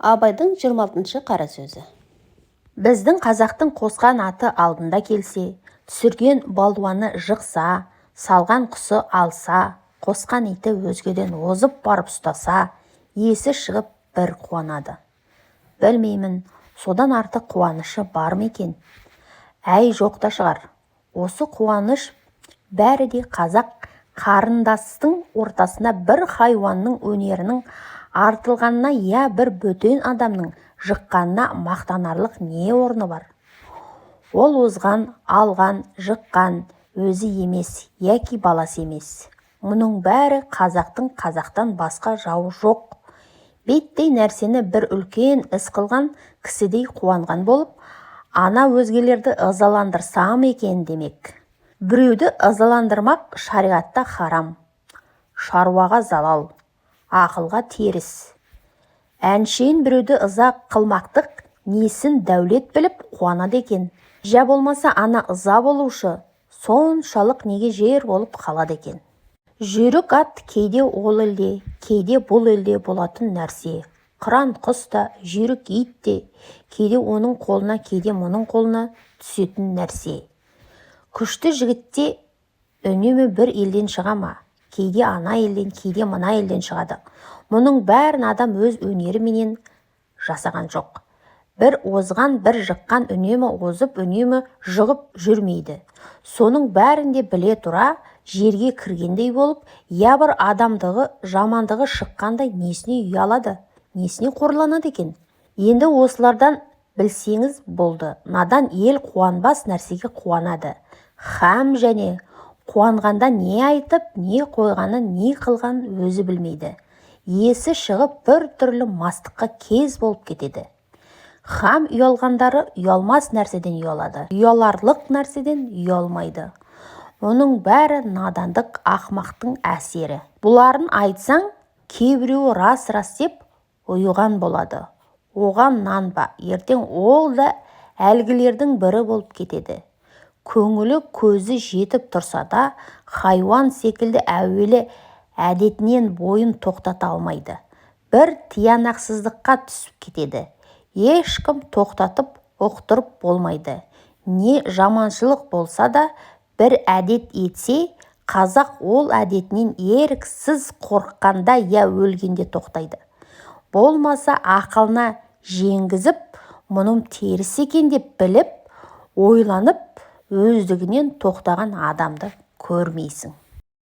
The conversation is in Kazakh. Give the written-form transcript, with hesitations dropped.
Абайдың 26-шы қара сөзі. Біздің қазақтың қосқан аты алдында келсе, түсірген балуаны жықса, салған құсы алса, қосқан иті өзгеден озып барып ұстаса, есі шығып бір қуанады. Білмеймін, содан артық қуанышы бар ма екен? Әй, жоқ та шығар. Осы қуаныш бәрі де қазақ қарындастың ортасында бір хайуанның өнерінің артылғанына я бір бөтен адамның жыққанына мақтанарлық не орны бар? Ол озған, алған, жыққан өзі емес яки баласы емес. Мұның бәрі қазақтың қазақтан басқа жауы жоқ. Беттей нәрсені бір үлкен іс қылған кісідей қуанған болып, ана өзгелерді ызаландырсам екен демек. Біреуді ызаландырмақ шариғатта харам, шаруаға залал, ақылға теріс. Әншейін біреуді ыза қылмақтық несін дәулет біліп қуанады екен? Жә болмаса ана ыза болушы соншалық неге жер болып қалады екен? Жүйрік ат кейде ол елде, кейде бұл елде болатын нәрсе. Қыран құс та, жүйрік ит те кейде оның қолына, кейде мұның қолына түсетін нәрсе. Күшті жігіт те үнемі бір елден шыға ма? Кейде ана елден, кейде мына елден шығады. Мұның бәрін адам өз өнеріменен жасаған жоқ. Бір озған, бір жыққан үнемі озып, үнемі жығып жүрмейді. Соның бәрін де біле тұра, жерге кіргендей болып, я бір адамдығы, жамандығы шыққандай несіне ұялады, несіне қорланады екен? Енді осылардан білсеңіз болды, надан ел қуанбас нәрсеге қуанады. Хәм және қуанғанда не айтып, не қойғанын, не қылғанын өзі білмейді. Есі шығып бір түрлі мастыққа кез болып кетеді. Хам ұялғандары ұялмас нәрседен ұялады, ұяларлық нәрседен ұялмайды. Мұның бәрі надандық, ақмақтың әсері. Бұларын айтсаң, кейбіреуі рас-рас деп ұйыған болады. Оған нанба, ертең ол да әлгілердің бірі болып кетеді. Көңілі көзі жетіп тұрса да, хайуан секілді әуелі әдетінен бойын тоқтата алмайды. Бір тиянақсыздыққа түсіп кетеді. Ешкім тоқтатып, ұқтырып болмайды. Не жаманшылық болса да бір әдет етсе, қазақ ол әдетінен еріксіз қорыққанда я өлгенде тоқтайды. Болмаса ақылына жеңгізіп, мұным теріс екен деп біліп, ойланып, өздігінен тоқтаған адамды көрмейсің.